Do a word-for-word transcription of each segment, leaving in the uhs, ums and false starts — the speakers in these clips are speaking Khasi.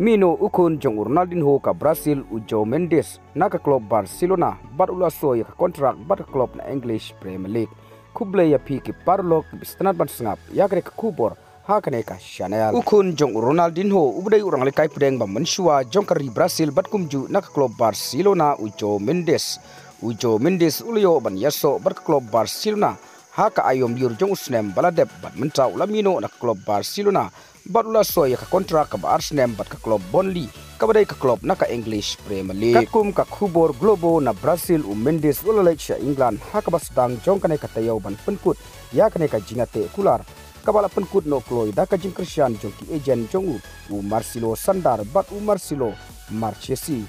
Mino u khun jong u Ronaldinho ka Brazil u João Mendes na ka klub Barcelona bad u la soi ïa ka kontrak bad ka klub na English Premier League. Khublei ïa phi ki paralok ki ba sngewtynnat ban sngap ïa kane ka khubor ha kane ka channel. U khun jong u Ronaldinho u ba dei u ranglekai pdeng ba mynshuwa jong ka ri Brazil bad kumjuh na ka klub Barcelona u João Mendes. U João Mendes u la ïoh ban ïasoh bad ka klub Barcelona ha ka aïom lyiur jong u snem ba la dep bad mynta u la mino na ka klub Barcelona bad u la soi ïa ka kontrak kaba ar snem bad ka klub Burnley kaba dei ka klub na ka English Premier League. Katkum ka khubor Globo na Brazil u Mendes u la leit sha England ha kaba sdang jong kane ka taïew ban pynkut ïa kane ka jingïateh kular kaba la pynkut noh kloi da ka jingkyrshan jong ki agent jong u, u Marcelo Sandar bad u Marcelo Marchesi.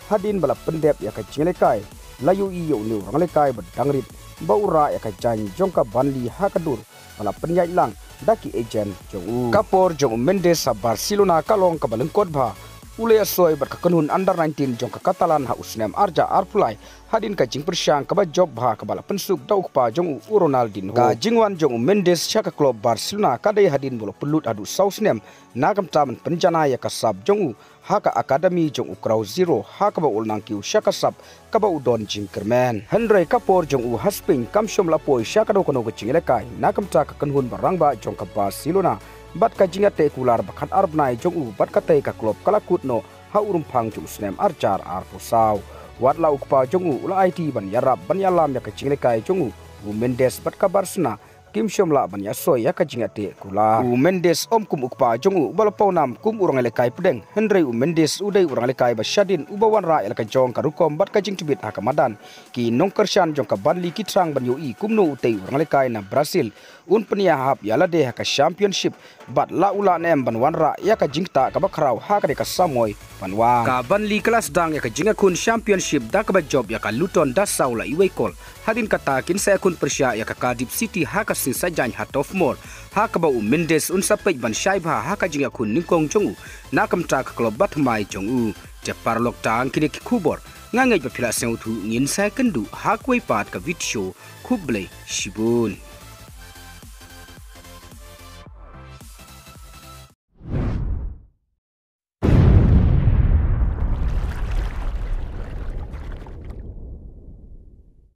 Hadien ba la pyndep ïa ka jingïalehkai la ïohi ïa une u ranglekai ba dang rit ba u rah ïa ka jaiñ jong ka Burnley ha ka dur ba la pynïaid lang da ki agent jong u. Ka por jong u Mendes ha Barcelona ka long kaba lyngkot bha. U la ïasoi bad ka kynhun under nineteen jong ka Catalan ha u snem arhajar arphew lai hadien ka jingpyrshang kaba jop bha kaba la pynsuk da u kpa jong u, u Ronaldinho. Ka jingwan jong u Mendes sha ka klub Barcelona ka dei hadien ba u la pynlut haduh saw snem na ka bynta ban pynjanai ïa ka sap jong u ha ka akademi jong u Cruzeiro ha kaba u la nang kiew sha ka sap kaba u don jingkyrmen. Hynrei ka por jong u ha Spain kam shym la poi sha kano kano ka jingïalehkai na ka bynta ka kynhun ba rangbah jong ka Barcelona bad ka jingïateh kular ba khatar bnai jong u bad katei ka klub ka la kut noh ha u Rymphang jong u snem arhajar arphew saw. Wat la u kpa jong u u la aiti ban ïarap ban ïalam ïa ka jingïalehkai jong u, u Mendes bad ka Barcelona kim shym lah ban ïasoi ïa ka jingïateh kular. U Mendes um kum u kpa jong u uba la pawnam kum u rangïalehkai pdeng, hynrei u Mendes u dei u rangïalehkai ba shadien uba wanrah ïa la ka jong ka rukom bad ka jingtbit ha ka madan. Ki nongkyrshan jong ka Burnley ki thrang ban ïohi kumno utei u rangïalehkai na Brazil un pynïahap ïa lade ha ka Championship bad la u lah ne em ban wanrah ïa ka jingktah kaba khraw ha kane ka samoi ban wan. Ka Burnley ka la sdang ïa ka jingïakhun Championship da kaba jop ïa ka Luton da saw la iwei kol. Hadien kata kin sa ïakhun pyrshah ïa ka Cardiff City ha ka sngi Saitjaiñ ha Turf Moor, ha kaba u Mendes un sa peit ban shai bha ha ka jingïakhun nyngkong jong u na ka bynta ka klub ba thymmai jong u. Te paralok, tang kine ki khubor. Nga ngeit ba phi la sngewthuh, ngin sa ïakynduh ha kawei pat ka video. Khublei shibun.